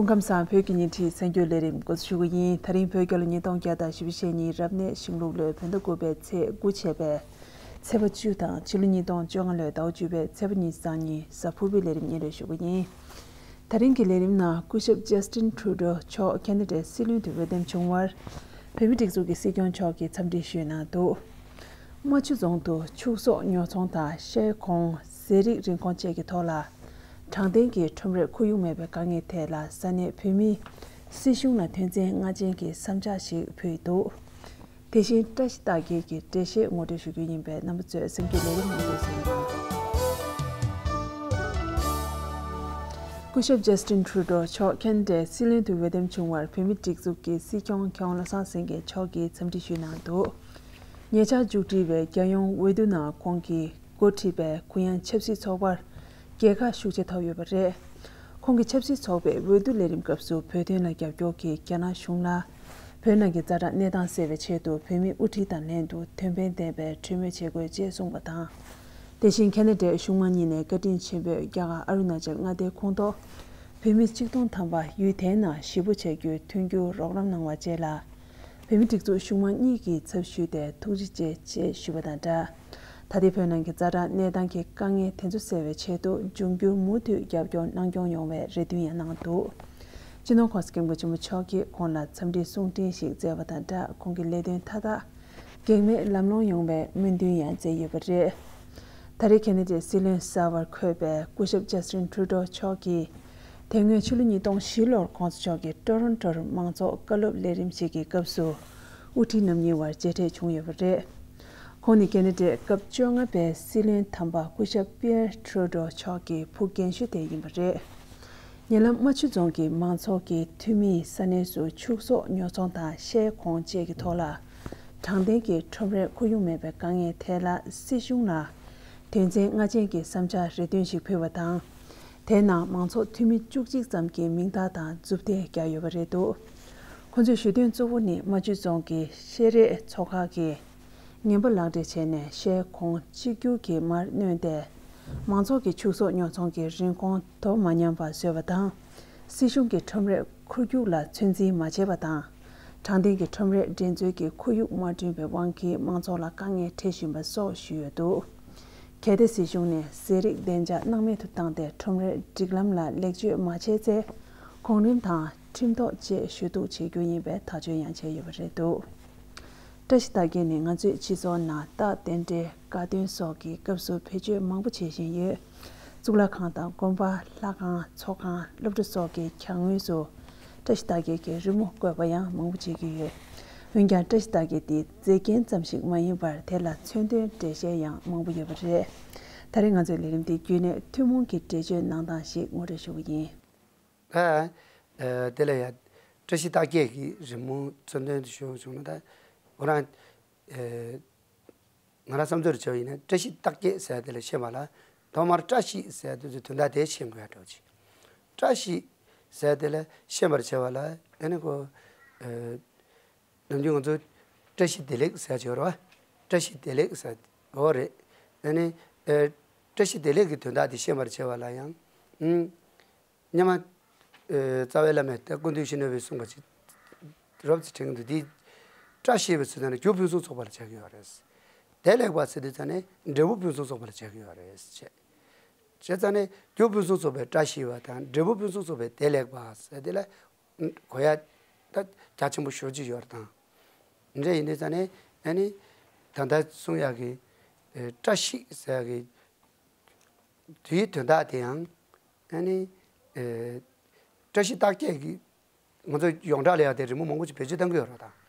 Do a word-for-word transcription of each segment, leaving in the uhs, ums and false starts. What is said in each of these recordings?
སྐུ་ཁམས་བཟང་། བོད་ཀྱི་ཉིན་བྲིས་གསར་འགྱུར་ལས་རིམ་འགོ་འཛུགས་ཞུ་གི་ཡིན། ད་རིང་བོད་རྒྱལ་ལོ་ཉིས་སྟོང་བརྒྱ་དང་བཞི་བཅུ་ཞེ་གཉིས་རབ་གནས་ཤིང་ལུག་ལོའི་བོད་ཟླ་དགུ་པའི་ཚེས་དགུ་བྱས་པའི་ཚེས་པ་བཅུ་དང་ཕྱི་ལོ་ཉིས་སྟོང་བཅོ་ལྔ་ལོའི་ཟླ་བ་བཅུ་པའི་ཚེས་པ་ཉི་ཤུ་རྩ་གཉིས་གཟའ་ཕུར་བུའི་ལས་རིམ་སྙན་སྒྲོན་ཞུ་གི་ཡིན། ད་རིང་གི་ལས་རིམ་ནང་སྐུ་ཞབས་ཇས་ཏིན་ཁྲུ་ཌོ་མཆོག་ཁེ་ན་ཌའི་སྲིད་བློན་དུ་འོས་འདེམས་བྱུང་བར། བོད་མིའི་སྒྲིག་འཛུགས་ཀྱི་སྲིད་སྐྱོང་མཆོག་གིས་འཚམས་འདྲི་ཞུས་གནང་འདུག་རྨ་ཆུ་རྫོང་དུ་ཕྱུགས་ཟོག་ཉོ་ཚོང་དང་ཤའི་གོང་། ཟས་རིགས་རིན་གོང་བཅས་ཀྱི་ཐོག་ལ་དྲང་བདེན་གྱི་ཁྲོམ་རའི་ཁོར་ཡུག་མེད་པའི་དཀའ་ངལ་ཐད་ལ་ས་གནས་བོད་མིས་སྲིད་གཞུང་ལ་དོན་ཚན་ལྔ་ཅན་གྱི་བསམ་འཆར་ཞིག་ཕུལ་འདུག་དེ་བཞིན་བཀྲ་ཤིས་རྟགས་བརྒྱད་ཀྱི་འགྲེལ་བཤད་ངོ་སྤྲོད་ཞུ་རྒྱུ་ཡིན་པས། རྣམ་པ་ཚོས་གསར་འགྱུར་ལས་རིམ་མུ་མཐུད་གསན་རོགས། སྐུ་ཞབས་ཇས་ཏིན་ཁྲུ་ཌོ་མཆོག་ཁེ་ན་ཌའི་སྲིད་བློན་དུ་འོས་འདེམས་བྱུང་བར་བོད་མིའི་སྒྲིག་འཛུགས་ཀྱི་སྲིད་སྐྱོང་མཁས་དབང་བློ་བཟང་སེང་གེ་མཆོག་གིས་འཚམས་འདྲི་ཞུས་གནང་འདུག་ཉེ་ཆར་མཇུག་སྒྲིལ་བའི་རྒྱལ་ཡོངས་འོས་བསྡུ་ནང་ཁོང་གིས་འགོ་ཁྲིད་པའི་གུ་ཡངས་ཆབ་སྲིད་ཚོགས་པར་རྒྱལ་ཁ་ཤུགས་ཆེ་ཐོབ་ཡོད་པ་རེད། ཁོང་གི་ཆབ་སྲིད་ཚོགས་པས་འོས་བསྡུ་ལས་རིམ་སྐབས་སུ་བོད་དོན་ལ་རྒྱབ་སྐྱོར་གྱིས་རྒྱ་ནག་གཞུང་ལ་བོད་ནང་གི་ཛ་དྲག་གནས་སྟངས་སེལ་བའི་ཆེད་དུ་བོད་མིའི་དབུ་ཁྲིད་དང་ལྷན་དུ་དོན་ཕན་ལྡན་པའི་གྲོས་མོལ་བྱེད་དགོས་ཅེས་གསུངས་པ་དང་། དེ་བཞིན་ཁེ་ན་ཌའི་གཞུང་མང་གཉིས་ནས་བཀའ་དྲིན་ཆེན་པོས་རྒྱ་གར་ཨ་རུ་ན་ཅལ་མངའ་སྡེའི་ཁོངས་གཏོགས་བོད་མི་ཆིག་སྟོང་ཐམ་པ་ཡུལ་དེའི་ནང་གཞིས་སྤོ་བྱ་རྒྱུའི་མཐུན་འགྱུར་རོགས་རམ་གནང་བ་བཅས་ལ། བོད་མིའི་སྒྲིག་འཛུགས་གཞུང་མང་གཉིས་ཀྱི་ཚབ་ཞུས་ཏེ་ཐུགས་རྗེ་ཆེ་ཞེས་ཞུས་པ་དང་སྦྲགས། ད་ལྟའི་བོད་ནང་གི་ཛ་དྲག་གནས་སྟངས་ཀྱི་དཀའ་ངལ་དེ་ཚོ་སེལ་བའི་ཆེད་དུ་འབྱུང་འགྱུར་མུ་མཐུད་རྒྱབ་སྐྱོར་གནང་སྐྱོང་ཡོང་བའི་རེ་འདུན་ཡང་གནང་འདུག་སྤྱི་ནོར་༸གོང་ས་༸སྐྱབས་མགོན་ཆེན་པོ་མཆོག་གིས་ཁོང་ལ་འཚམས་འདྲིའི་གསུང་འཕྲིན་ཞིག་སྩལ་བ་དང་སྦྲགས། ཁོང་གི་ལས་དོན་མཐའ་དག་གེགས་མེད་ལམ་ལྷོང་ཡོང་བའི་སྨོན་འདུན་ཡང་སྩལ་ཡོད་པ་རེད། ད་རེས་ཁེ་ན་ཌའི་སྲིད་བློན་གསར་པར་འཁོད་པའི་སྐུ་ཞབས་ཇས་ཏིན་ཁྲུ་ཌོ་མཆོག་གིས། དེ་སྔོན་ཕྱི་ལོ་ཉིས་སྟོང་བཞི་ལོར་༸གོང་ས་མཆོག་གིས་ཊོ་རོན་ཊོར་མང་ཚོགས་བཀའ་སློབ་ལས་རིམ་ཞིག་གི་སྐབས་སུ་དབུ་ཁྲིད་རྣམ་གཉིས་དབར་མཇལ་འཕྲད་བྱུང་ཡོད་པ་རེད། ཁོང་ནི་ཁེ་ན་ཌའི་སྐབས་བཅོ་ལྔ་པའི་སྲིད་བློན་དམ་པ་སྐུ་ཞབས་པི་ཡེར་ཁྲུ་ཌོ་མཆོག་གི་བུ་རྒན་ཤོས་དེ་ཡིན་པ་རེད། ཉེ་ལམ་རྨ་ཆུ་རྫོང་གི་མང་ཚོགས་ཀྱི་འཐུས་མིས་ས་གནས་སུ་ཕྱུགས་ཟོག་ཉོ་ཚོང་དང་ཤའི་གོང་བཅས་ཀྱི་ཐོག་ལ་དྲང་བདེན་གྱི་ཁྲོམ་རའི་ཁོར་ཡུག་མེད་པའི་དཀའ་ངལ་ཐད་ལ་སྲིད་གཞུང་ལ་དོན་ཚན་ལྔ་ཅན་གྱི་བསམ་འཆར་རེ་འདུན་ཞིག་ཕུལ་བ་དང་། དེའི་ནང་མང་ཚོགས་འཐུས་མི་བཅུ་གཅིག་ཙམ་གྱི་མིང་རྟགས་དང་མཛུབ་དེབ་བརྒྱབ་ཡོད་པ་རེད་འདུག་ཁོ་ཚོའི་ཞུ་དོན་གཙོ་བོ་ནི་རྨ་ཆུ་རྫོང་གི་ཤེས་རིག་ཚོགས་ཁག་གིས་ངན་པ་ལག་འབྲེལ་བྱས་ནས་ཤའི་གོང་གཅིག་གྱུར་གྱི་མར་བསྣོན་ཏེ། མང་ཚོགས་ཀྱི་ཕྱུགས་ཟོག་ཉོ་ཚོང་གི་རིན་གོང་དོ་མ་མཉམ་པ་བཟོས་པ་དང་། སྲིད་གཞུང་གི་ཁྲོམ་རའི་ཁོར་ཡུག་ལ་ཚོད་འཛིན་མ་བྱས་པ་དང་། དྲང་བདེན་གྱི་ཁྲོམ་རའི་འགྲན་རྩོད་ཀྱི་ཁོར་ཡུག་མ་བསྐྲུན་པའི་དབང་གིས་མང་ཚོགས་ལ་དཀའ་ངལ་འཕྲད་བཞིན་པ་སོགས་ཞུས་ཡོད་འདུག་གལ་ཏེ་སྲིད་གཞུང་ནས་ཟས་རིགས་བདེ་འཇགས་སྣང་མེད་དུ་བཏང་སྟེ་ཁྲོམ་རའི་སྒྲིག་ལམ་ལ་ལེགས་བཅོས་མ་བྱས་ཚེ། གོང་རིམ་དང་ཁྲིམས་ཐོག་བཅས་ཞུ་གཏུག་བྱེད་རྒྱུ་ཡིན་པའི་ཐག་གཅོད་ཡང་བྱས་ཡོད་པ་རེད་འདུག་བཀྲ་ཤིས་རྟགས་བརྒྱད་ནི་ང་ཚོའི་སྤྱི་ཚོགས་ནང་རྟགས་རྟེན་འབྲེལ་དགའ་སྟོན་སོགས་ཀྱི་སྐབས་སུ་བེད་སྤྱོད་མང་པོ་བྱེད་བཞིན་ཡོད། གཙུག་ལག་ཁང་དང་དགོན་པ། ལྷ་ཁང་། ཚོགས་ཁང་། སློབ་གྲྭ་སོགས་ཀྱི་གྱང་ངོས་སུ་བཀྲ་ཤིས་རྟགས་བརྒྱད་ཀྱི་རི་མོ་བཀོད་པ་ཡང་མང་པོ་བྱེད་ཀྱི་ཡོད། འོན་ཀྱང་བཀྲ་ཤིས་རྟགས་བརྒྱད་འདི་མཛེས་རྒྱན་ཙམ་ཞིག་མ་ཡིན་པར་དེ་ལ་མཚོན་དོན་འགྲེལ་བཤད་ཡང་མང་པོ་ཡོད་པ་རེད། ད་རེས་ང་ཚོའི་ལས་རིམ་འདི་བརྒྱུད་ནས་ཐུན་མོང་གི་འགྲེལ་བརྗོད་གནང་སྟངས་ཤིག་ངོ་སྤྲོད་ཞུ་གི་ཡིན། ད་ཨ་དེ་ལ་ཡ་བཀྲ་ཤིས་རྟགས་བརྒྱད་ཀྱི་རི་མོ་མཚོན་དོན་དུ་ཞུ་བྱུང་ན། ད་ཁོ་རང་ཨ་ང་རང་བསམ་ཚུལ་བྱས་པ་ཡིན་ན། བཀྲ་ཤིས་རྟགས་བརྒྱད་ཟེར་དེ་ལ་ཤེས་པ་ལ་ཐོག་མར་བཀྲ་ཤིས་ཟེར་དེ་ཚོའི་དོན་དག་དེ་ཤེས་དགོས་ཡ་འདྲ་བོ་ཅིག་བཀྲ་ཤིས་ཟེར་དེ་ལ་ཤེས་པར་བྱས་པ་ལ་ཨ་ནི་ཁོ་ཨ་ནམ་རྒྱུན་ང་ཚོ་བཀྲ་ཤིས་བདེ་ལེགས་ཟེར་གྱི་ཡོད་རེད་བ། བཀྲ་ཤིས་བདེ་ལེགས་ཟེར་འོ་རེད། ཨ་ནི་ཨ་བཀྲ་ཤིས་བདེ་ལེགས་ཀྱི་དོན་དག་དེ་ཤེས་པར་བྱས་པ་ལ་ཡང་ཨུམ། སྔོན་མ་ཨེ་རྩ་བའི་བླ་མས་ད་སྐུ་མདུན་ཤེས་རབ་པས་གསུངས་པ་ཅིག་རོབ་ཙམ་དྲན་གྱི་འདུག་འདི་བཀྲ་ཤིས་པའི་ཚུལ་དང་རྒྱུ་ཕུན་སུམ་ཚོགས་པ་ལ་བྱ་གི་ཡོད་རེད། བདེ་ལེགས་པ་ཟེར་དུས་ཙང་ནས་འབྲས་བུ་ཕུན་སུམ་ཚོགས་པ་ལ་བྱ་གི་ཡོད་རེད་ཅེས། བྱས་ཙང་ནས་རྒྱུ་ཕུན་སུམ་ཚོགས་པའི་བཀྲ་ཤིས་པ་དང་འབྲས་བུ་ཕུན་སུམ་ཚོགས་པའི་བདེ་ལེགས་པ་ཟེར་དེ་ལ་གོ་ཡ་ད་རྒྱ་ཆེན་པོ་ཞེ་པོ་ཅིག་ཡོད་རེད་དང་། འདི་འདྲ་ཡིན་དུས་ཙང་ནས་ཨ་ནི་ད་ལྟ་གསུང་ཡག་གི་ཨེ་བཀྲ་ཤིས་ཟེར་ཡག་གི་དེའི་དོན་དག་དེ་ཡང་ཨ་ནི་ཨེ་བཀྲ་ཤིས་རྟགས་བརྒྱད་ཀྱི་ང་ཚོ་ཡོངས་གྲགས་ལ་ཡང་དེ་རི་མོ་མང་པོ་ཅིག་བེད་སྤྱོད་གཏང་གི་ཡོད་རེད་དང་།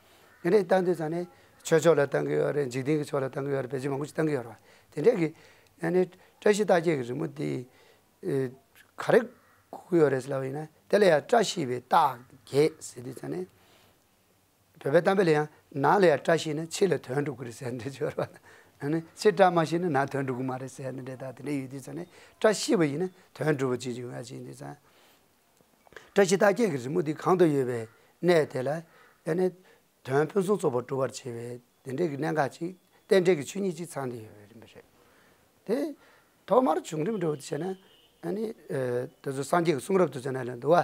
དེ་འདྲས་གཏང་དུས་ཙང་ནས་ཆོས་ཕྱོགས་ལ་གཏང་གི་ཡོད་རེད། འཇིག་རྟེན་གྱི་ཕྱོགས་ལ་གཏང་གི་ཡོད་རེད། བེད་སྤྱོད་མང་པོ་ཅིག་གཏང་གི་ཡོད་རེད་བ། དེ་འདྲས་ཀྱི་ཨ་ནི་བཀྲ་ཤིས་རྟགས་བརྒྱད་ཀྱི་རི་མོ་དེ་ཨེ་ག་རེ་གོ་གི་ཡོད་རེད་ཟེར་ལབ་པ་ཡིན་ན། དེ་ལ་ཡང་བཀྲ་ཤིས་པའི་རྟགས་བརྒྱད་ཟེར་དུས་ཙང་ནས། བོད་པའི་གཏམ་དཔེ་ལ་ཡང་ནང་ལ་ཡང་བཀྲ་ཤིས་ན་ཕྱི་ལ་དོན་འགྲུབ་ཀྱི་རེད་ཟེར་འདྲ་ཅིག་ཡོད་རེད་བ། ཨ་ནི་ཕྱི་བཀྲ་མ་ཤིས་ན་ནང་དོན་འགྲུབ་ཀྱི་མ་རེད་ཟེར་ནི་འདྲ་ད་དེ་འདྲ་ཡོད་དུས་ཙང་ནས་བཀྲ་ཤིས་པ་ཡིན་ན་དོན་འགྲུབ་པ་ཅིག་ཡོང་ཡ་ཅིག་ཡིན་དུས་ཙང་། བཀྲ་ཤིས་རྟགས་བརྒྱད་ཀྱི་རི་མོ་འདི་གང་དུ་ཡོད་པའི་གནས་དེ་ལ་ཨ་ནི་དོན་ཕུན་སུམ་ཚོགས་པར་འགྲུབ་པར་བྱེད་པའི་དེ་འདྲའི་གི་གནད་འགག་ཅིག་རྟེན་འབྲེལ་གྱི་ཆོས་ཉིད་ཅིག་ཚང་སྟེ་ཡོད་པའི་རིམ་པ་རེད། དེ་ཐོག་མར་བྱུང་རིམ་འདྲ་བོ་དེ་བྱས་ན་ཨ་ནི་ཨ་དེ་ཚོ་སངས་རྒྱས་ཀྱི་གསུང་རབ་ཏུ་བྱས་ན་ལ་འདུག་བ།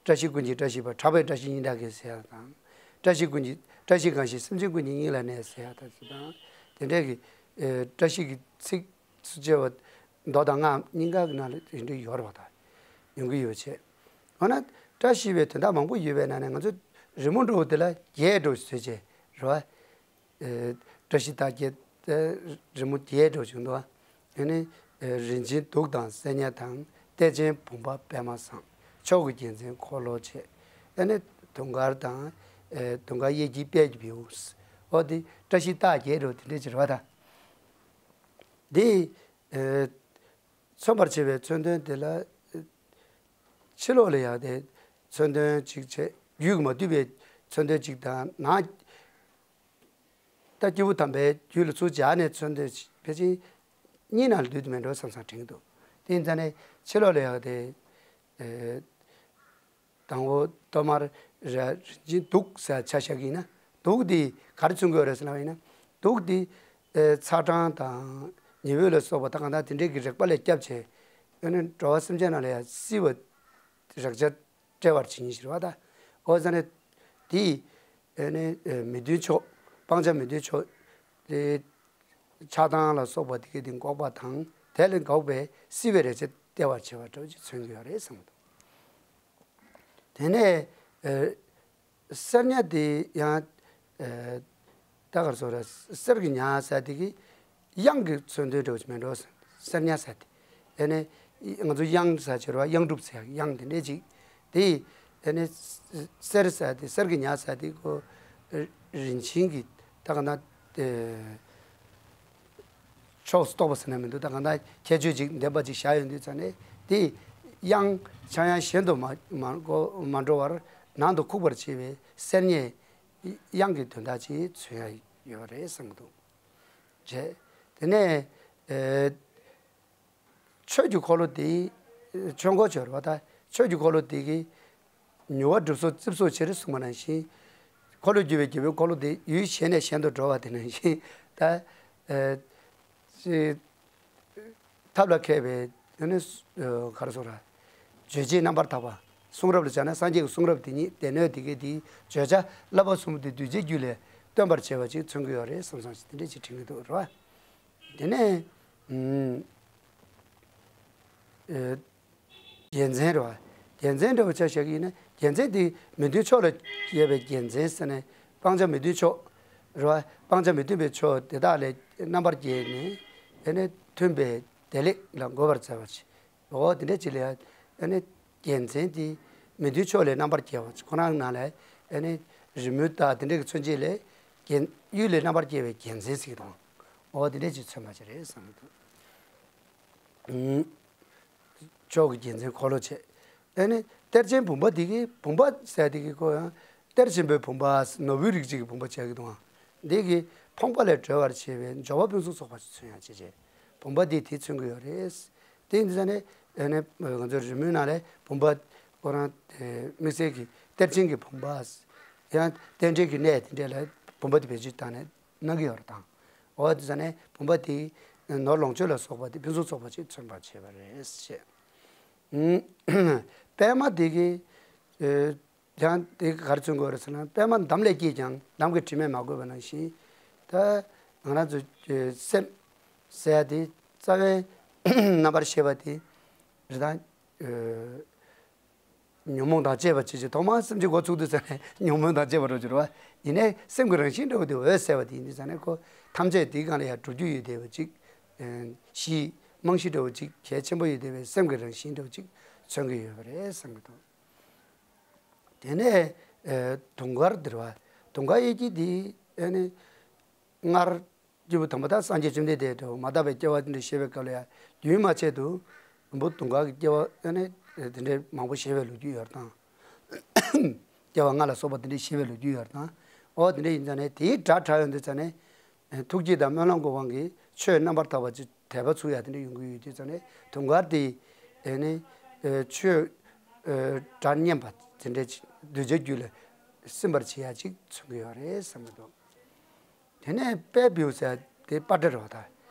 བཀྲ་ཤིས་ཀུན་གྱི་བཀྲ་ཤིས་པ། གྲགས་པའི་བཀྲ་ཤིས་སྙིང་ཁྲག་གི་ཟེར་ཡ་དང་། བཀྲ་ཤིས་ཀུན་གྱི་བཀྲ་ཤིས་གང་ཞིག་སེམས་ཅན་ཀུན་གྱི་སྙིང་ལ་གནས་ཟེར་ཡ་དང་། དེ་འདྲའི་གི་ཨེ་བཀྲ་ཤིས་ཀྱི་ཚིག་སུ་བཅད་པ་མདོ་དང་སྔགས་གཉིས་ཀ་གི་ནང་ལ་དེ་འདྲའི་ཡོད་རེད་པ། ད་ཡོང་གི་ཡོད་བྱས། འོ་ན་བཀྲ་ཤིས་པའི་དོན་དག་མང་པོ་ཡོད་པའི་ནང་ནས་ང་ཚོ་རི་མོ་འདྲ་བོ་དེ་ལ་རྒྱས་འདྲ་བོ་བཟོས་བྱས་རེད་པ། ཨེ་བཀྲ་ཤིས་རྟགས་བརྒྱད་དེ་རི་མོ་བརྒྱད་འགྲོ་བྱུང་འདུག་ཨ་ནི་ཨེ་རིན་ཆེན་གདུགས་དང་གསེར་ཉ་དང་། གཏེར་ཆེན་བུམ་པ་པདྨ་བཟང་། མཆོག་གི་རྒྱལ་མཚན་འཁོར་ལོ་བཅས། ཨ་ནི་དུང་དཀར་དང་། ཨེ་དུང་དཀར་གཡས་འཁྱིལ་པད་ཀྱི་བེའུ། འོ་དེ་བཀྲ་ཤིས་རྟགས་བརྒྱད་འགྲོ་དེ་འདྲས་ཅིག་རེད་པ། ད་དེ་ཨེ་མཚོན་པར་བྱེད་པའི་མཚོན་དོན་དེ་ལ་ཨེ་ཕྱི་ལོགས་ལ་ཡང་དེ་མཚོན་དོན་གཅིག་བྱས། རྒྱུད་ཀྱིས་མ་བསྡུས་པའི་མཚོན་དོན་གཅིག་དང་། ནང་ད་སྐྱེས་བུ་དམ་པའི་རྒྱུད་ལ་ཚུར་སྦྱར་ནས་མཚོན་དོན་ཕལ་ཆེར་གཉིས་ནང་ལ་འདུས་མེད་འགྲོ་བསམ་བསམ་དྲན་གྱི་འདུག་དེ་ཡིན་ཙང་ནས་ཕྱི་ལོགས་ལ་ཡང་དེ་ཨེ་དང་པོ་ཐོག་མར་ར་རིན་ཆེན་གདུགས་ཟེར་ཆ་བཞག་གི་ཡིན་ན། གདུགས་འདི་ག་རེ་མཚོན་གྱི་ཡོད་རེད་ཟེར་ལབ་པ་ཡིན་ན། གདུགས་འདི་ཨེ་ཚ་གྲང་དང་ཉི་འོད་ལ་སོགས་པ་ད་གང་ལྟར་དེ་འདྲའི་གི་རེག་པ་ལས་བསྐྱབས་བྱས། ཨ་ནི་འགྲོ་བ་སེམས་ཅན་རྣམས་ལ་ཡང་བསིལ་བ་རེག་བྱ་སྤྲད་པར་བྱེད་ཉིད་ཞིག་རེད་པ། ད་འོ་ཙང་ནས་དེ་ཨ་ནི་ཨེ་མི་མཐུན་ཕྱོགས། སྤང་བྱ་མི་མཐུན་ཕྱོགས་དེ་ཆགས་སྡང་ལ་སོགས་པ་དེ་གའི་དེ་འགོག་པ་དང་། དེ་ལས་འགོག་པའི་བསིལ་བའི་རེག་བྱ་སྟེར་བར་བྱེད་པ་འདྲ་བོ་ཅིག་མཚོན་གྱི་ཡོད་རེད་བསམ་གྱི་འདུག་དེ་ནས་ཨེ་གསེར་ཉ་དེ་ཡང་ཨེ་ད་ག་རེ་ཟེར་ར། གསེར་གྱི་ཉ་ཟེར་དེ་གི་དབྱངས་ཀྱི་མཚོན་དོན་འདྲ་བོ་ཅིག་མེད་འགྲོ། གསེར་ཉ་ཟེར་དེ་ཨ་ནི་ང་ཚོ་དབྱངས་ཟེར་བྱས་རེད་པ། དབྱངས་གྲུབ་ཟེར་ཡག་དབྱངས་དེ་འདྲས་ཅིག་དེ་ཨ་ནི་གསེར་ཟེར་དེ། གསེར་གྱི་ཉ་ཟེར་དེ་ཁོ་རིན་ཆེན་གྱི་ད་ག་ན་དེ་ཕྱོགས་སུ་གཏོགས་པ་ཟེར་ན་མི་འདུག་ད་གང་ལྟར་ཁྱད་ཆོས་ཅིག་ལྡན་པ་ཅིག་བཞག་ཡོང་དུས་ཙང་ནས། དེ་དབྱངས་ཆག་ཡང་གཞན་དུ་མ་མ་གོ་མ་འགྲོ་བར་ནང་དུ་ཁུག་པར་བྱེད་པའི་གསེར་ཉའི་དབྱངས་ཀྱི་དོན་དག་ཅིག་མཚོན་ཡ་ཡོད་རེད་བསམ་གྱི་འདུག་བྱས། དེ་ནས་ཨེ་ཆོས་ཀྱི་འཁོར་ལོ་དེ་ཆོས་འཁོར་ཆོས་རེད་པ། ད་ཆོས་ཀྱི་འཁོར་ལོ་དེ་གི་མྱུར་བ་སྒྲུབ་སོ་རྩིབས་སོ་ཕྱིར་གསུངས་པ་ནང་བཞིན། འཁོར་ལོས་སྒྱུར་བའི་རྒྱལ་པོའི་འཁོར་ལོ་དེ་ཡུལ་གཞན་ནས་གཞན་དུ་འགྲོ་བ་དེ་ནང་བཞིན། ད་ཨེ་ཅི་ཐབས་ལ་མཁས་པའི་དེ་ནི་ཨེ་ག་རེ་ཟེར་ར། རྗོད་བྱེད་རྣམ་པར་དག་པ། གསུང་རབ་ལ་སྦྱར་ན་སངས་རྒྱས་ཀྱི་གསུང་རབ་དེ་ཉིད་སྡེ་སྣོད་དེ་གའི་དེའི་བརྗོད་བྱ་བསླབ་པ་གསུམ་དེ་གདུལ་བྱའི་རྒྱུད་ལས་སྟོན་པར་བྱེད་པ་ཅིག་མཚོན་གྱི་ཡོད་རེད་བསམ་བསམ་ཞིག་དེ་འདྲས་ཅིག་དྲན་གྱི་འདུག་རེད་པ། དེ་ནས་ཨུམ་ཨེ་རྒྱལ་མཚན་རེད་པ། རྒྱལ་མཚན་འདྲ་བོ་ཆ་བཞག་གི་ཡིན་ན། རྒྱལ་མཚན་དེ་མི་མཐུན་ཕྱོགས་ལ་ཡོད་པའི་རྒྱལ་མཚན་ཟེར་ནས། སྤང་བྱ་མི་མཐུན་ཕྱོགས་རེད་པ། སྤང་བྱ་མི་མཐུན་པའི་ཕྱོགས་དེ་དག་ལས་རྣམ་པར་རྒྱལ་ནས། ཨ་ནི་མཐུན་པའི་བདེ་ལེགས་ལ་འགོད་པར་མཛད་པ་ཅིག་འོ་དེ་འདྲ་ཅིག་ལ་ཡ། ཨ་ནི་རྒྱལ་མཚན་དེ་མི་མཐུན་ཕྱོགས་ལས་རྣམ་པར་རྒྱལ་བ་ཅིག་ཁོ་རང་ནང་ལ་ཨ་ནི་རི་མོའི་རྟགས་དེ་འདྲ་གི་མཚོན་བྱེད་ལས་རྒྱལ་གཡུལ་ལས་རྣམ་པར་རྒྱལ་བའི་རྒྱལ་མཚན་ཟེར་གྱི་འདུག་འོ་དེ་འདྲ་ཅིག་མཚོན་པ་ཅིག་རེད་བསམ་གྱི་འདུག་ཨུམ། མཆོག་གི་རྒྱལ་མཚན་འཁོར་ལོ་བཅས། ཨ་ནི་གཏེར་ཆེན་བུམ་པ་འདི་གི། བུམ་པ་ཟེར་དེ་གི་ཁོ་ཡང་གཏེར་ཆེན་པོའི་བུམ་པ། ནོར་བུའི་རིགས་གཅིག་གི་བུམ་པ་བྱས་ཀྱི་འདུག་འདི་གི་ཕོངས་པ་ལས་གྲོལ་བར་བྱེད་པའི་འབྱོར་པ་ཕུན་སུམ་ཚོགས་པ་ཞིག་མཚོན་ཡང་བྱེད་བྱེད། བུམ་པ་འདི་དེ་མཚོན་གྱི་ཡོད་རེད། དེ་ཡིན་དུས་ཙང་ནས་ཨ་ནི་ང་ཚོ་རི་མོའི་ནང་ལ་བུམ་པ་ཁོ་རང་དེ་དམིགས་བསལ་གྱི་གཏེར་ཆེན་གྱི་བུམ་པ། ཡང་རྟེན་འབྲེལ་གྱི་གནས་དེ་འདྲ་ལ་བུམ་པ་དེ་བེད་སྤྱོད་བཏང་ནས་གནང་གི་ཡོད་རེད་དང་། འོ་དེ་ཙང་ནས་བུམ་པ་དེ་ནོར་ལོངས་སྤྱོད་ལ་སོགས་པ་དེ་ཕུན་སུམ་ཚོགས་པ་ཅིག་མཚོན་པར་བྱེད་པ་རེད་ཅེས། ཨུམ། པདྨ་དེ་གི་ཨེ་ཡང་དེ་ག་རེ་མཚོན་དགོས་རེད་ཟེར་ན། པདྨ་འདམ་ལས་སྐྱེས་ཀྱང་འདམ་གྱི་དྲི་མས་མ་གོས་པ་ནང་བཞིན། ད་ང་རང་ཚོ་ཨེ་སེམས་ཟེར་ཡ་དེ་རྩ་བའི་རྣམ་པར་ཤེས་པ་དེ་རེད་དང་། ཨེ་ཉོན་མོངས་དང་བཅས་པ་བྱེད་ཅིང་། ཐོག་མར་སེམས་ཀྱི་འགོ་ཚུགས་དུས་ཙ་ནས་ཉོན་མོངས་དང་བཅས་པ་འགྲོ་གི་རེད་པ། ཡིན་ནའི་སེམས་ཀྱི་རང་བཞིན་འདྲ་བོ་དེ་འོད་གསལ་བ་དེ་ཡིན་དུས་ཙ་ནས་ཁོ་ཐམས་ཅད་དེའི་སྒང་ལ་ཡང་གྲུབ་རྒྱུ་ཡོད་བསྡད་པ་ཅིག་ཨེ་གཞི་རྨང་གཞི་འདྲ་བོ་ཅིག་གལ་ཆེན་པོ་ཡོད་བསྡད་པའི་སེམས་ཀྱི་རང་བཞིན་འདྲ་བོ་ཅིག་མཚོན་གྱི་ཡོད་པ་རེད་བསམ་གྱི་འདུག་དེ་ནས་ཨེ་དུང་དཀར་འདི་རེད་པ། དུང་དཀར་གཡས་འཁྱིལ་འདི་ཨེ་ནི་སྔར་སྐྱེས་བུ་དམ་པ་དང་སངས་རྒྱས་བཅོམ་ལྡན་འདས་དུ་མ་དག་པའི་སྐྱེ་བ་དེ་འདྲ་བཞེས་པའི་སྐབས་ལ་ཡང་རྒྱུན་མ་ཆད་དུ་བུམ་པ་དུང་དཀར་གྱི་སྐྱེ་བ་ཨ་ནི་དེ་འདྲའི་མང་པོ་བཞེས་པའི་ལོ་རྒྱུས་ཡོད་དང་། སྐྱེ་བ་ལྔ་ལ་སོགས་པ་དེ་འདྲའི་བཞེས་པའི་ལོ་རྒྱུས་ཡོད་དང་། འོ་དེ་འདྲ་ཡིན་ཙང་ནས་དེའི་སྒྲ་གྲགས་ཡོང་དུས་ཙང་ནས་ཐུགས་བསྐྱེད་དང་སྨོན་ལམ་གྱི་དབང་གིས་ཆོས་རྣམ་པར་དག་པ་ཅིག་དད་པ་ཚུགས་ཡ་དེ་འདྲ་ཡོང་གི་ཡོད་དུས་ཙང་ནས་དུང་དཀར་དེ་ཨེ་ནི་ཨེ་ཆོས་ཨེ་སྒྲ་སྙན་པ་དེ་འདྲ་ཅིག་གདུལ་བྱའི་རྒྱུད་ལ་སིམ་པར་བྱེད་ཡ་ཅིག་མཚོན་གྱི་ཡོད་རེད་བསམ་གྱི་འདུག་དེ་ནས་དཔལ་བེའུ་ཟེར་དེ་པ་ཏྲ་རེད་པ། ད་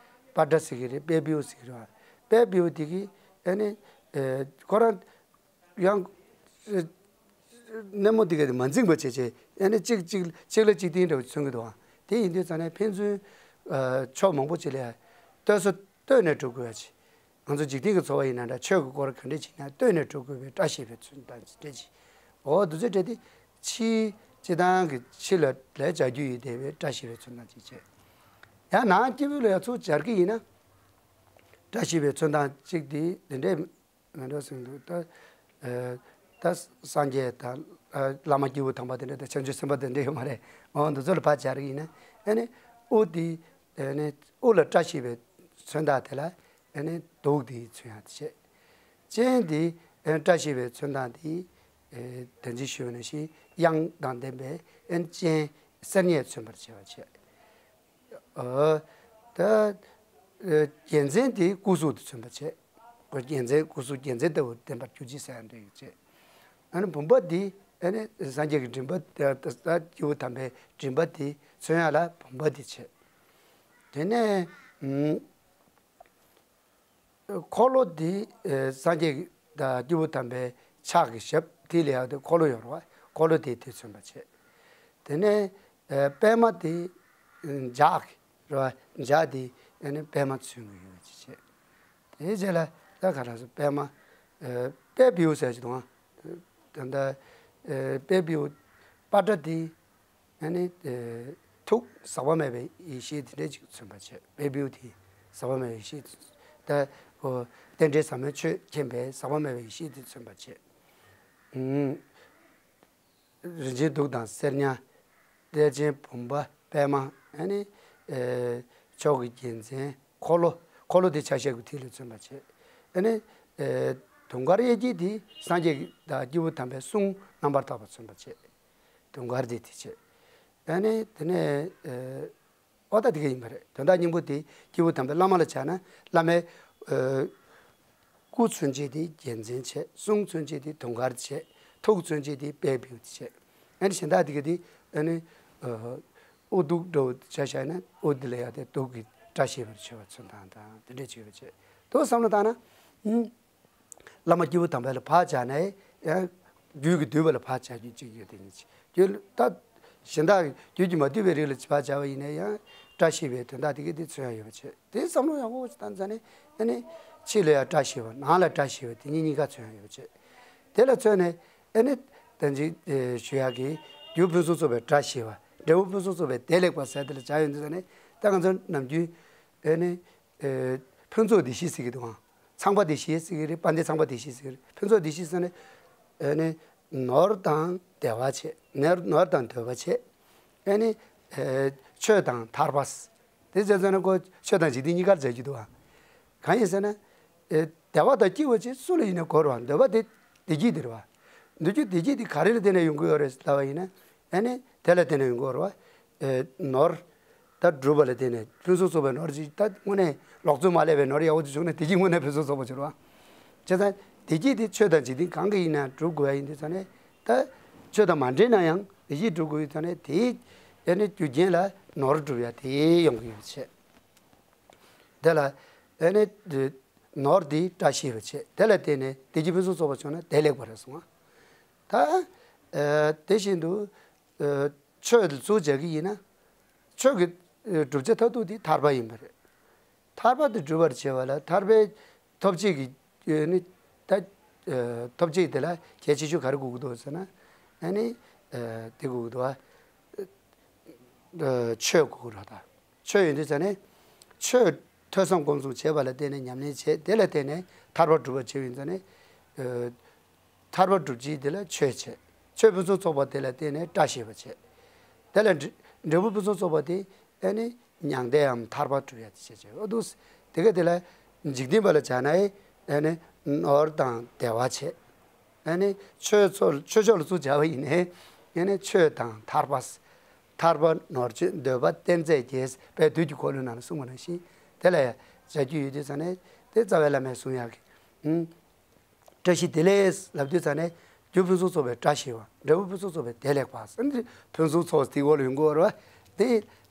པ་ཏྲ་ཟེར་གྱི་རེད། དཔལ་བེའུ་ཟེར་གྱི་རེད་པ། དཔལ་བེའུ་དེ་གིས་ཨེ་ནི་ཨེ་ཁོ་རང་ཡང་ཨེ་ སྣེ་མོ་དེ་ག་དེ་མ་འཛིངས་པ་བྱས་བྱས་ཨ་ནི་གཅིག་གཅིག་གཅིག་ལ་གཅིག་བརྟེན་འདྲ་བ་མཚོན་གྱི་འདུག་ཨ། དེ་ཡིན་དུས་ཙང་ནས་ཕན་ཚུན་ཨ་ཕྱོགས་མང་པོ་ཅིག་ལ་ལྟོས་ས་ལྟོས་ནས་འགྲོ་དགོས་ཡ་ཅིག་ང་ཚོ་འཇིག་རྟེན་གྱི་འཚོ་བ་ཡིན་ན་འདྲ་ཆོས་ཀྱི་སྐོར་ག་འདྲ་ཅིག་ན་ལྟོས་ནས་འགྲོ་དགོས་པའི་བཀྲ་ཤིས་པའི་མཚོན་སྟངས་ཅིག་འདྲ་ཅིག་འོ་དུས་ཚོད་སྤྲད་དེ་ཕྱི་སྤྱི་བཏང་གི་ཕྱི་ལ་ལས་བྱ་རྒྱུ་ཡོད་བསྡད་པའི་བཀྲ་ཤིས་པའི་མཚོན་སྟངས་ཅིག་བྱས། ཡང་ནང་སྐྱེ་བོ་ལ་ཡང་ཚུར་སྦྱར་གྱི་ཡིན་ན། བཀྲ་ཤིས་པའི་མཚོན་སྟངས་གཅིག་དེ་འདི་འདྲས་མི་འདྲ་ཟིན་འདུག་ད་ཨ་ད་སངས་རྒྱས་དང་ཨ་བླ་མ་སྐྱེས་བུ་དམ་པ་དེ་འདྲ་དང་བྱང་ཆུབ་སེམས་དཔའ་དེ་འདྲ་ཡོད་མ་རེད། འོ་འདི་ཚོ་ལ་ཕར་སྦྱར་གྱི་ཡིན་ན་ཨ་ནི་དབུ་དེ་ཨ་ནི་དབུ་ལ་བཀྲ་ཤིས་པའི་མཚོན་རྟགས་དེ་ལ་ཨ་ནི་གདུགས་དེ་མཚོན་ཡག་དེ་བྱས། སྤྱན་དེ་ཨ་ནི་བཀྲ་ཤིས་པའི་མཚོན་སྟངས་དེ་ཨ་ད་ཅི་ཞུས་པ་ནང་བཞིན་གཡང་དང་ལྡན་པའི་ཨ་ནི་སྤྱན་གསེར་ཉས་མཚོན་པར་བྱས་པ་བྱས། ཨ་ད་ཨ་རྒྱལ་མཚན་དེ་སྐུ་གཟུགས་དེ་མཚོན་པ་བྱས། ཨ་རྒྱལ་མཚན་སྐུ་གཟུགས་རྒྱལ་མཚན་ལྟ་བུ་ལྡན་པར་གྱུར་ཅིག་ཟེར་ཡང་འདོད་ཡོད་བྱས། ཨ་ནི་བུམ་པ་འདི་ཨ་ནི་སངས་རྒྱས་ཀྱི་མགྲིན་པ་དེ་ད་ད་སྐྱེས་བུ་དམ་པའི་མགྲིན་པ་དེ་མཚོན་ཡག་ལ་བུམ་པ་འདི་བྱས། དེ་ནས་ཨུམ། འཁོར་ལོ་འདི་ཨེ་སངས་རྒྱས་དང་སྐྱེས་བུ་དམ་པའི་ཕྱག་གི་ཞབས་དེ་ལ་ཡང་དེ་འཁོར་ལོ་ཡོད་རེད་བ། འཁོར་ལོ་དེ་དེ་མཚོན་པ་བྱས། དེ་ནས་ཨེ་པད་མ་དེ་ཨེ་ལྗགས་རེད་བ། ལྗགས་དེ་ཨེ་ནི་པད་མ་མཚོན་གྱི་ཡོད་ཅེས་བྱས། དེའི་རྗེས་ལ་ད་ག་རང་སོ་པད་མ་ཨེ་པད་བེའུ་ཟེར་གྱི་འདུག་ཨ། ད་ལྟ་ཨེ་པད་བེའུ་པ་ཏྲ་དེ། ཨ་ནི་ཨེ་ཐུགས་ཟག་པ་མེད་པའི་ཡེ་ཤེས་དེ་འདྲ་ཅིག་མཚོན་པ་བྱས། པད་བེའུ་དེ་ཟག་པ་མེད་པའི་ཡེ་ཤེས་ད་ཨོ་རྟེན་འབྲེལ་ཟབ་མོའི་ཆོས་མཁྱེན་པའི་ཟག་པ་མེད་པའི་ཡེ་ཤེས་དེ་མཚོན་པ་བྱས། ཨུམ། རིན་ཆེན་གདུགས་དང་གསེར་ཉ། གཏེར་ཆེན་བུམ་པ་པད་མ། ཨ་ནི་ཨེ་མཆོག་གི་རྒྱལ་མཚན་འཁོར་ལོ། འཁོར་ལོ་དེ་ཆ་ཤས་ཀྱི་མཐིལ་ལ་མཚོན་པ་བྱས། ཨ་ནི་ཨེ་དུང་དཀར་གཡས་འཁྱིལ་དེ་སངས་རྒྱས་དང་སྐྱེས་བུ་དམ་པའི་གསུང་རྣམ་པར་དག་པ་མཚོན་པ་བྱས། དུང་དཀར་དེ་དེ་བྱས། ཨ་ནི་དེ་ནས་ཨེ་ཨོ་ད་དེ་ག་ཡིན་པ་རེད། དོན་དག་སྙིང་པོ་དེ་སྐྱེས་བུ་དམ་པའི་བླ་མ་ལ་བྱ་ན་བླ་མའི་ཨེ་སྐུ་མཚོན་བྱེད་དེ་རྒྱལ་མཚན་བྱས། གསུང་མཚོན་བྱེད་དེ་དུང་དཀར་བྱས། ཐུགས་མཚོན་བྱེད་དེ་དཔལ་བེའུ་དེ་བྱས། ཨ་ནི་གཞན་དག་དེ་ག་དེ་ཨ་ནི་ཨེ་དབུ་གདུགས་འདྲ་བོ་བྱ་བཞག་ན་དབུ་དེ་ལ་ཡང་དེ་གདུགས་ཀྱི་བཀྲ་ཤིས་པར་བྱེད་པ་མཚོན་སྟངས་དང་དེ་འདྲས་བྱེད་པ་བྱས། དེ་བསམ་བློ་བཏང་ན་ཨུམ། བླ་མ་སྐྱེས་བུ་དམ་པ་ལ་ཕར་བྱས་ནས་ཡང་རྒྱུད་ཀྱི་འདུས་པ་ལ་ཕར་བྱ་རྒྱུ་གཅིག་ཡོད་དེ་ཉིད་ཀྱི་རྒྱུད་ད་གཞན་དག་རྒྱུད་ཀྱི་མ་འདུས་པའི་རིགས་ལ་ཕར་བྱ་བ་ཡིན་ན་ཡང་བཀྲ་ཤིས་པའི་དོན་དག་དེ་གས་དེ་མཚོན་ཡ་ཡོད་པ་བྱས། དེ་བསམ་བློ་ཡག་པོ་ཅིག་བཏང་ཙང་ནས་ཨ་ནི་ཕྱི་ལ་ཡང་བཀྲ་ཤིས་པ་ནང་ལ་བཀྲ་ཤིས་པ་དེ་གཉིས་གཉིས་ཀ་མཚོན་ཡ་ཡོད་པ་བྱས། དེ་ལ་མཚོན་ནས་ཨ་ནི་ད་ཅི་ཞུ་ཡག་གི་རྒྱུ་ཕུན་སུམ་ཚོགས་པའི་བཀྲ་ཤིས་པ། འབྲས་བུ་ཕུན་སུམ་ཚོགས་པའི་བདེ་ལེགས་པ་ཟེར་དེ་ལ་བྱ་ཡོང་དུས་ཙང་ནས་ད་ང་ཚོ་ནམ་རྒྱུན་ཨ་ནི། ཨེ་ཕུན་ཚོགས་བདེ་གཤེགས་ཟེར་གྱི་འདུག་ཨང་། ཚངས་པ་བདེ་གཤེགས་ཟེར་གྱི་རེད། དཔལ་ལྡན་ཚངས་པ་བདེ་གཤེགས་ཟེར་གྱི་རེད། ཕུན་ཚོགས་བདེ་གཤེགས་ཟེར་ནས་ཨེ་ནི་ནོར་དང་བདེ་བ་བྱས། ནོར་ནོར་དང་འདོད་པ་བྱས། ཨེ་ནི་ཨེ་ཆོས་དང་ཐར་པ། དེ་བྱས་ཙང་ནས་ཁོ་ཆོས་དང་འཇིག་རྟེན་གཉིས་ཀར་སྦྱར་གྱི་འདུག་ཨང་། གང་ཡིན་ཟེར་ན། ཨེ་བདེ་བ་དང་སྐྱིད་པ་བྱས་སུ་ལ་ཡིན་ན་དགོས་རེད་བ། འདོད་པ་དེ་བདེ་སྐྱིད་དེ་རེད་བ། འདོད་རྒྱུ་བདེ་སྐྱིད་དེ་ག་རེ་ལ་བརྟེན་ནས་ཡོང་གི་ཡོད་རེད་ལབ་པ་ཡིན་ན། ཨེ་ནི་དེ་ལ་བརྟེན་ནས་ཡོང་གི་ཡོད་རེད་བ། ཨེ་ནོར། ད་སྒྲུབ་པ་ལ་བརྟེན་ནས་ཕུན་སུམ་ཚོགས་པའི་ནོར་ཅིག་ད་དངོས་གནས་ལོག་འཚོ་མ་ལས་པའི་ནོར་ཡག་པོ་ཅིག་བྱུང་ན་བདེ་སྐྱིད་དངོས་གནས་ཕུན་སུམ་ཚོགས་པ་ཅིག་རེད་བ། བྱས་ཙང་བདེ་སྐྱིད་དེ་ཆོས་དང་འཇིག་རྟེན་གང་གི་ཡིན་ན་སྒྲུབ་དགོས་ཡ་ཡིན་དུས་ཙང་ནས་ད་ཆོས་དང་མ་འབྲེལ་ན་ཡང་བདེ་སྐྱིད་སྒྲུབ་དགོས་ཡོད་ཙང་ནས་དེའི་ཨེ་ནི་རྒྱུ་རྐྱེན་ལ་ནོར་སྒྲུབ་ཡ་དེ་ཡོང་གི་ཡོད་བྱས། དེ་ལ་ཨེ་ནི་ནོར་དེ་བཀྲ་ཤིས་པ་བྱས། དེ་ལ་བརྟེན་ནས་བདེ་སྐྱིད་ཕུན་སུམ་ཚོགས་པ་བྱུང་ན་བདེ་ལེགས་པ་རེད་གསུངས་པ། ད་ཨེ་དེ་བཞིན་དུ། ཨེ་ཆོས་ལ་ཚུར་སྦྱར་གྱི་ཡིན་ན། ཆོས་ཀྱི་ཨེ་བསྒྲུབ་བྱ་མཐར་ཐུག་དེ་ཐར་པ་ཡིན་པ་རེད། ཐར་པ་དེ་སྒྲུབ་པར་བྱེད་པ་ལ་ཐར་པའི་ཐོབ་བྱེད་ཀྱི་ཨེ་ནི་ད་ཨེ་ཐོབ་བྱེད་དེ་ལ་གལ་ཆེ་ཤོས་ག་རེ་དགོས་ཀྱི་འདུག་ཟེར་ན། ཨེ་ནི་ཨེ་དེ་དགོས་ཀྱི་འདུག་ཨ། ཨེ་ཆོས་དགོས་ཀྱི་རེད་ད། ཆོས་ཡོད་དུས་ཙང་ནས་ཆོས་ཐོས་བསམ་སྒོམ་གསུམ་བྱས་པ་ལ་བརྟེན་ནས་ཉམས་ལེན་བྱས། དེ་ལ་བརྟེན་ནས་ཐར་པ་སྒྲུབ་པར་བྱེད་པ་ཡིན་ཙང་ནས། ཨེ་ཐར་པ་སྒྲུབ་བྱེད་དེ་ལ་ཆོས་བྱས། ཆོས་ཕུན་སུམ་ཚོགས་པ་དེ་ལ་བརྟེན་ནས་བཀྲ་ཤིས་པ་བྱས། དེ་ལ་འབྲས་འབྲས་བུ་ཕུན་སུམ་ཚོགས་པ་དེ་ཨེ་ནི་མྱང་འདས་འམ་ཐར་པ་སྒྲུབ་ཡ་དེ་བྱས་བྱས། འོ་འདུག་དེ་ག་དེ་ལ་འཇིག་རྟེན་པ་ལ་བྱ་ན་ཨེ་ནི་ནོར་དང་བདེ་བ་བྱས། ཨེ་ནི་ཆོས་ཚོགས་ཆོས་ཕྱོགས་ལ་ཚུར་སྦྱར་བ་ཡིན་ནའི་ཨེ་ནི་ཆོས་དང་ཐར་པ། ཐར་པ་ནོར་སྤྱོད་འདོད་པ་རྟེན་རྫས་བརྒྱད་དཔལ་དུས་ཀྱི་འཁོར་ལོའི་ནང་ལ་གསུངས་པ་ནང་བཞིན་དེ་ལ་ཡང་བྱ་རྒྱུ་ཡོད་དུས་ཙང་ནས་དེ་རྩ་བའི་བླ་མས་གསུང་ཡག་གི། ཨུམ། བཀྲ་ཤིས་བདེ་ལེགས་ལབ་དུས་ཙང་ནས་རྒྱུ་ཕུན་སུམ་ཚོགས་པའི་བཀྲ་ཤིས་པ། འབྲས་བུ་ཕུན་སུམ་ཚོགས་པའི་བདེ་ལེགས་པ། ཨ་ནི་ཕུན་སུམ་ཚོགས་དེའི་འོག་ལ་ཡོང་གི་ཡོད་རེད་བ། དེ་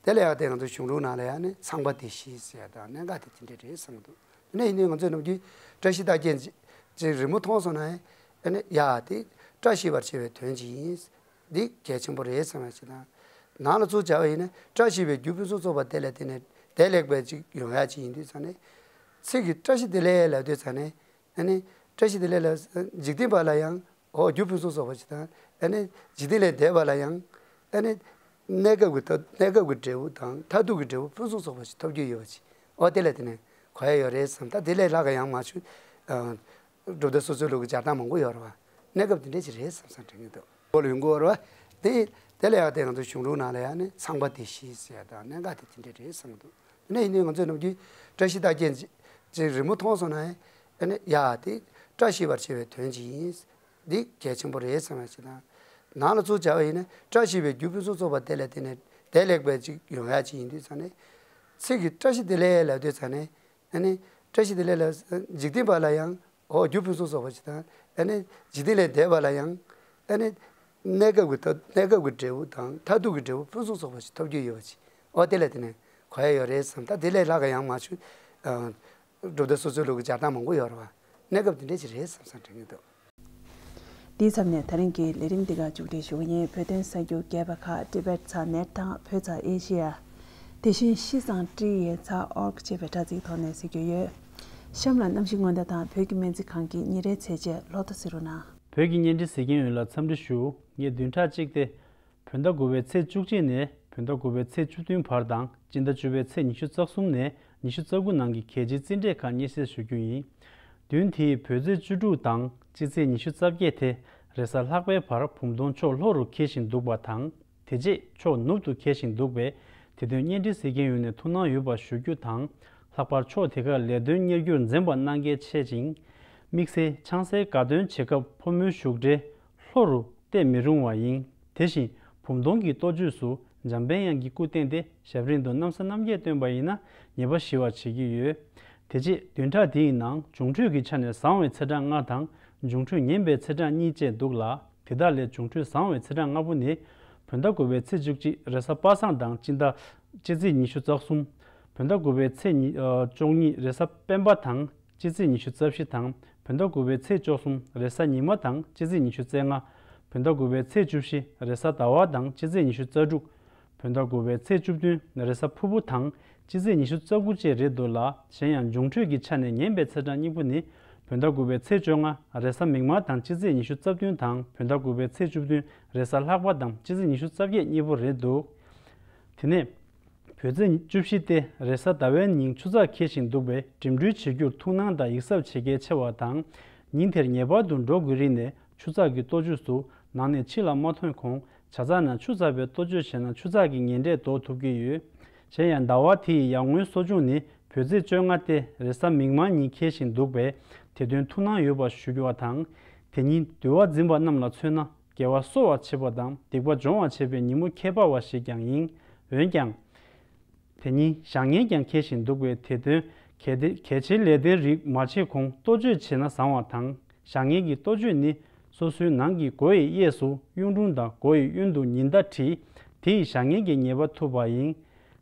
དེ་ལ་ཡང་དེ་ང་ཚོ་གཞུང་ལུགས་ནང་ལ་ཡང་ནི་ཚངས་པ་བདེ་གཤེགས་ཟེར་ཡ་དང་གནད་འགག་དེ་དེ་འདྲས་རེད་བསམ་གྱི་འདུག་དེ་ནས་ཡིན་ནའི་ང་ཚོས་ནམ་རྒྱུན་བཀྲ་ཤིས་རྟགས་བརྒྱད་ཅིག་རི་མོ་མཐོང་སོང་ན་ཨ་ནི་ཡ་དེ་ བཀྲ་ཤིས་པར་བྱེད་པའི་དོན་ཅིག་ཡིན། འདི་གལ་ཆེན་པོ་རེད་བསམ་ཡ་ཅིག་དང་། ནང་ལ་ཚུར་སྦྱར་བ་ཡིན་ན་བཀྲ་ཤིས་པའི་རྒྱུ་ཕུན་སུམ་ཚོགས་པ་དེ་ལས་དེ་ནས་བདེ་ལེགས་པའི་ཅིག་ཡོང་ཡ་ཅིག་ཡིན་དུས་ཙང་ནས། ཚིག་གི་བཀྲ་ཤིས་བདེ་ལེགས་ལབ་དུས་ཙང་ནས། ཨ་ནི་བཀྲ་ཤིས་བདེ་ལེགས་ལ་འཇིག་རྟེན་པ་ལ་ཡང་འོ་རྒྱུ་ཕུན་སུམ་ཚོགས་པ་ཅིག་དང་། ཨ་ནི་འཇིག་རྟེན་ལས་འདས་པ་ལ་ཡང་། ཨ་ནི་གནས་སྐབས་ཀྱི་ཐོབ་གནས་སྐབས་ཀྱི་འབྲས་བུ་དང་མཐར་ཐུག་གི་འབྲས་བུ་ཕུན་སུམ་ཚོགས་པ་ཞིག་ཐོབ་རྒྱུ་ཡོད་པ་ཅིག་འོ་དེ་ལ་དེ་ནས་གོ་ཡ་ཡོད་རེད་བསམ། ད་དེ་ལས་ལྷག་ག་ཡང་མ་ཞུ། གྲུབ་མཐའ་སོ་སོའི་ལུགས་ཀྱི་སྦྱར་སྟངས་མང་པོ་ཡོད་རེད་བ། གནས་སྐབས་དེ་འདྲ་ཅིག་རེད་བསམ་བསམ་དྲན་གྱི་འདུག་གོ་ལ་ཡོང་གི་ཡོད་རེད་བ། དེ་དེ་ལས་ཡང་དེ་ང་ཚོ་གཞུང་ལུགས་ནང་ལ་ཡང་ནི་ཚངས་པ་བདེ་གཤེགས་ཟེར་ཡ་དང་གནད་འགག་དེ་དེ་འདྲ་རེད་བསམ་གྱི་འདུག་དེ་ནས་ཡིན་དུས་ང་ཚོས་ནམ་རྒྱུན་བཀྲ་ཤིས་རྟགས་བརྒྱད་ཅིག་རི་མོ་མཐོང་སོང་ན་ཡང་ཨ་ནི་ཡ་དེ་བཀྲ་ཤིས་པར་བྱེད་པའི་དོན་ཅིག་ཡིན། འདི་གལ་ཆེན་པོ་རེད་བསམ་ཡ་ཅིག་དང་། ནང་ལ་ཚུར་སྦྱར་བ་ཡིན་ན་བཀྲ་ཤིས་པའི་རྒྱུ་ཕུན་སུམ་ཚོགས་པ་དེ་ལས་དེ་ནས་བདེ་ལེགས་པའི་ཅིག་ཡོང་ཡ་ཅིག་ཡིན་དུས་ཙང་ནས། ཚིག་གི་བཀྲ་ཤིས་བདེ་ལེགས་ལབ་དུས་ཙང་ནས། ཨ་ནི་བཀྲ་ཤིས་བདེ་ལེགས་ལ་འཇིག་རྟེན་པ་ལ་ཡང་འོ་རྒྱུ་ཕུན་སུམ་ཚོགས་པ་ཅིག་དང་། ཨ་ནི་འཇིག་རྟེན་ལས་འདས་པ་ལ་ཡང་། ཨ་ནི་གནས་སྐབས་ཀྱི་ཐོབ་གནས་སྐབས་ཀྱི་འབྲས་བུ་དང་མཐར་ཐུག་གི་འབྲས་བུ་ཕུན་སུམ་ཚོགས་པ་ཞིག་ཐོབ་རྒྱུ་ཡོད་པ་ཅིག་འོ་དེ་ལ་དེ་ནས་གོ་ཡ་ཡོད་རེད་བསམ། ད་དེ་ལས་ལྷག་ག་ཡང་མ་ཞུ། གྲུབ་མཐའ་སོ་སོའི་ལུགས་ཀྱི་སྦྱར་སྟངས་མང་པོ་ཡོད་རེད་བ། གནས་སྐབས་དེ་འདྲ་ཅིག་རེད་བསམ་བསམ་དྲན་གྱི་འདུག་འདིའི་མཚམས་ནས་ད་རིང་གི་ལས་རིམ་འདི་ག་མཇུག་སྒྲིལ་ཞུ་གི་ཡིན། བོད་དོན་གསར་འགྱུར་རྒྱས་པ་ཁག་Tibet Net དང་བོད་ཚ་ཨེ་ཤི་ཡ། དེ་བཞིན་ཤིས་ཙང་ཀྲི་ཡན་ཚ་ཨོར་ཅེས་པའི་དྲ་ཚིགས་ཐོག་ནས་གཟིགས་རྒྱུ་ཡོད། གཤམ་ལ་གནམ་གཤིས་སྔོན་བརྡ་དང་བོད་ཀྱི་སྨན་རྩིས་ཁང་གི་ཉིན་རེའི་ཚེས་བཅད་ལོ་ཐོ་གཟིགས་རོགས་གནང་། བོད་ཀྱི་བརྙན་འཕྲིན་གཟིགས་མཁན་ཡོངས་ལ་འཚམས་འདྲི་ཞུ། ངས་བདུན་ཕྲག་གཅིག་སྟེ། བོད་ཟླ་དགུ་པའི་ཚེས་བཅུ་གཅིག་ནས་བོད་ཟླ་དགུ་པའི་ཚེས་བཅུ་བདུན་བར་དང་སྤྱི་ཟླ་བཅུ་པའི་ཚེས་ཉི་ཤུ་རྩ་གསུམ་ནས་ཉི་ཤུ་རྩ་དགུ་ནང་གི་གལ་ཆེའི་རྩིས་འབྲས་ཁག་སྙན་སེང་ཞུ་རྒྱུ་ཡིན། བདུན་དེའི་བོད་ཚེས་བཅུ་དྲུག་དང་སྤྱི་ཚེས་ཉི་ཤུ་རྩ་བརྒྱད་དེ་རེས་གཟའ་ལྷག་པའི་བར་བུམ་སྟོང་ཕྱོགས་ལྷོ་རུ་འཁེལ་བཞིན་འདུག་པ་དང་། དེ་རྗེས་ཕྱོགས་ནུབ་ཏུ་འཁེལ་བཞིན་འདུག་པས། དེ་དོན་བརྙན་འཕྲིན་གཟིགས་མཁན་ཡོངས་ནས་ཐུགས་སྣང་ཡོད་པ་ཞུ་རྒྱུ་དང་། ལྷག་པར་ཕྱོགས་དེ་ཁར་ལས་དོན་གཉེར་རྒྱུར་འཛེམ་པ་གནང་གལ་ཆེ་ཅིང་། དམིགས་བསལ་ཆང་སའི་དགའ་སྟོན་བྱེད་སྐབས་ཕོ་མོའི་བཞུགས་གྲལ་ལྷོ་རུ་གཏད་མི་རུང་བ་ཡིན། དེ་བཞིན་བུམ་སྟོང་གི་གཏོ་བཅོས་སུ་འཇམ་དཔལ་དབྱངས་ཀྱི་སྐུ་བསྟན་ཏེ་ཞབས་རིམ་དུ་གནམ་ས་སྣམ་བརྒྱད་བཏོན་པ་ཡིན་ན་ཉེས་པ་ཞི་བར་བྱེད་ཀྱི་ཡོད། དེ་རྗེས་བདུན་ཕྲག་འདིའི་ནང་འབྱུང་འཕྲོད་ཀྱི་ཆ་ནས་བཟང་བའི་ཚེས་གྲངས་ལྔ་དང་འབྱུང་འཕྲོད་ངན་པའི་ཚེས་གྲངས་གཉིས་བཅས་འདུག་ལ། དེ་དག་ལས་འབྱུང་འཕྲོད་བཟང་བའི་ཚེས་གྲངས་ལྔ་པོ་ནི། བོད་ཟླ་དགུ་པའི་ཚེས་བཅུ་གཅིག་རེས་གཟའ་པ་སངས་དང་སྤྱི་ཟླ། སྤྱི་ཚེས་ཉི་ཤུ་རྩ་གསུམ། བོད་ཟླ་དགུ་པའི་ཚེས་ཉི་ཨ་བཅུ་གཉིས་རེས་གཟའ་སྤེན་པ་དང་སྤྱི་ཚེས་ཉི་ཤུ་རྩ་བཞི་དང་། བོད་ཟླ་དགུ་པའི་ཚེས་བཅུ་གསུམ་རེས་གཟའ་ཉི་མ་དང་སྤྱི་ཚེས་ཉི་ཤུ་རྩ་ལྔ། བོད་ཟླ་དགུ་པའི་ཚེས་བཅུ་བཞི་རེས་གཟའ་ཟླ་བ་དང་སྤྱི་ཚེས་ཉི་ཤུ་རྩ་དྲུག། བོད་ཟླ་དགུ་པའི་ཚེས་བཅུ་བདུན་རེས་གཟའ་ཕུར་བུ་དང་སྤྱི་ཚེས་ཉི་ཤུ་རྩ་དགུ་བཅས་རེད་འདུག་ལ། གཞན་ཡང་འབྱུང་འཕྲོད་ཀྱི་ཆ་ནས་ངན་པའི་ཚེས་གྲངས་གཉིས་པོ་ནི། བོད་ཟླ་དགུ་པའི་ཚེས་བཅོ་ལྔ་རེས་གཟའ་མིག་དམར་དང་སྤྱི་ཚེས་ཉི་ཤུ་རྩ་བདུན་དང་བོད་ཟླ་དགུ་པའི་ཚེས་བཅུ་བདུན་རེས་གཟའ་ལྷག་པ་དང་སྤྱི་ཚེས་ཉི་ཤུ་རྩ་བརྒྱད་གཉིས་པོ་རེད་འདུག་དེ་ནས། བོད་ཚེས་བཅུ་བཞི་སྟེ་རེས་གཟའ་ཟླ་བའི་ཉིན་ཆུ་ཚགས་འཁེལ་བཞིན་འདུག་པས་འགྲིམ་འགྲུལ་བྱེད་རྒྱུར་ཐུགས་སྣང་དང་ཡིད་གཟབ་བྱེད་གལ་ཆེ་བ་དང་། ཉིན་དེར་ངེས་པར་དུ་འགྲོ་དགོས་རིགས་ནས་ཆུ་ཚགས་ཀྱི་གཏོ་བཅོས་སུ་ནང་ནས་ཕྱི་ལ་མ་ཐོན་གོང་ཇ་ཚགས་ནང་ཆུ་ཚ་བའི་གཏོ་བཅོས་བྱས་ན་ཆུ་ཚགས་ཀྱི་ངན་འབྲས་ལྡོག་ཐུབ་ཀྱི་ཡོད། གཞན་ཡང་ཟླ་བ་དེ་ཡི་ཡར་ངོའི་གསོ་སྦྱོང་ནི་བོད་ཚེས་བཅོ་ལྔ་སྟེ་རེས་གཟའ་མིག་དམར་ཉིན་འཁེལ་བཞིན་འདུག་པས་དེ་དོན་ཐུགས་སྣང་ཡོད་པ་ཞུ་རྒྱུ་བ་དང་། དེ་ཉིན་འདུལ་བ་འཛིན་པ་རྣམས་ལ་མཚོན་ན། དགེ་བ་གསོ་བར་བྱེད་པ་དང་སྡིག་པ་སྦྱོང་བར་བྱེད་པའི་ཉིན་མོ་ཁྱད་པར་བ་ཞིག་ཀྱང་ཡིན། འོན་ཀྱང་། དེ་ཉིན་བྱ་ངན་ཀྱང་འཁེལ་བཞིན་འདུག་པས་དེ་དོན་གལ་ཏེ་གལ་ཆེའི་ལས་དོན་རིགས་མ་བྱེད་གོང་གཏོ་བཅོས་བྱས་ན་བཟང་བ་དང་། བྱ་ངན་གྱི་གཏོ་བཅོས་ནི་སོ་སོའི་ནང་གི་མགོ་ཡི་གཡས་སུ་གཡུང་དྲུང་དང་མགོ་ཡི་གཡོན་དུ་ཉི་ཟླ་བྲིས། དེ་ཡིས་བྱ་ངན་གྱི་ཉེས་པ་ཐུབ་པ་ཡིན།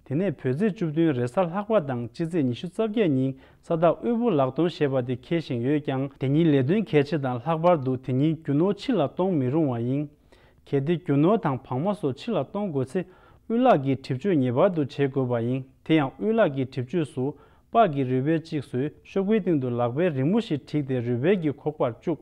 དེ་ནས་བོད་ཚེས་བཅུ་བདུན་རེས་གཟའ་ལྷག་པ་དང་སྤྱི་ཚེས་ཉི་ཤུ་རྩ་བརྒྱད་ཉིན་ས་བདག་དབུལ་པོ་ལག་སྟོང་ཞེས་པ་དེ་འཁེལ་བཞིན་ཡོད་ཀྱང་དེ་ཉིན་ལས་དོན་གལ་ཆེ་དང་ལྷག་པར་དུ་དེ་ཉིན་རྒྱུ་ནོར་ཕྱི་ལ་གཏོང་མི་རུང་བ་ཡིན། གལ་ཏེ་རྒྱུ་ནོར་དང་བག་མ་སོགས་ཕྱི་ལ་གཏོང་དགོས་ཚེ་དབུལ་ལག་གི་གྲིབ་གཅོད་ངེས་པར་དུ་བྱེད་དགོས་པ་ཡིན། དེ་ཡང་དབུལ་ལག་གི་གྲིབ་གཅོད་སུ་པགས་ཀྱི་རུས་སྦལ་གཅིག་བཟོས་ཤོག་བུའི་སྟེང་དུ་ལག་པའི་རི་མོ་ཞིག་བྲིས་ཏེ་རུས་སྦལ་གྱི་ཁོག་པར་བཅུག་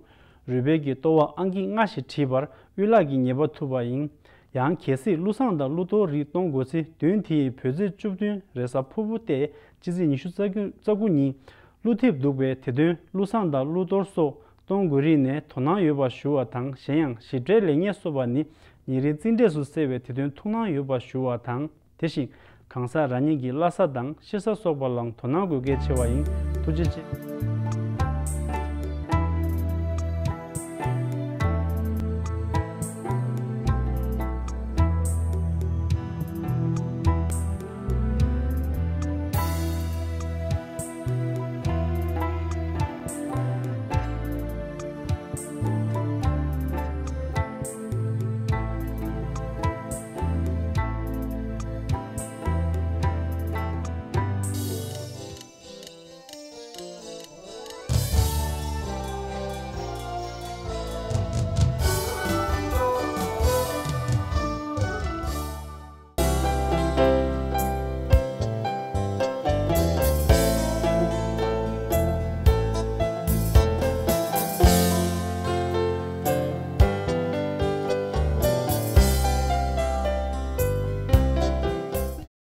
རུས་སྦལ་གྱི་ལྟོ་བ་ཨང་ཀི་ལྔ་ཞིག་བྲིས་པར་དབུལ་ལག་གི་ཉེས་པ་ཐུབ་པ་ཡིན། ཡང་གལ་སྲིད་ཀླུ་བསང་དང་ཀླུ་གཏོར་རིགས་གཏོང་དགོས་ཚེ་བདུན་དེ་ཡི་བོད་ཚེས་བཅུ་བདུན་རེས་གཟའ་ཕུར་བུ་སྟེ་སྤྱི་ཚེས་ཉི་ཤུ་རྩ་དགུ་ཉིན་ཀླུ་ཐེབས་འདུག་པས་དེ་དོན་ཀླུ་བསང་དང་ཀླུ་གཏོར་སོགས་གཏོང་དགོས་རིགས་ནས་དོ་སྣང་ཡོད་པ་ཞུ་བ་དང་གཞན་ཡང་ཞིབ་ཕྲའི་ལེགས་ཉེས་སོགས་པ་ནི་ཉིན་རེའི་རྩིས་འབྲས་སུ་གསལ་བས་དེ་དོན་ཐུགས་སྣང་ཡོད་པ་ཞུ་བ་དང་། དེ་བཞིན་གང་ཟག་རང་ཉིད་ཀྱི་བླ་གཟའ་དང་གཤེར་གཟའ་སོགས་པ་ལའང་དོ་སྣང་དགོས་གལ་ཆེ་བ་ཡིན། ཐུགས་རྗེ་ཆེ།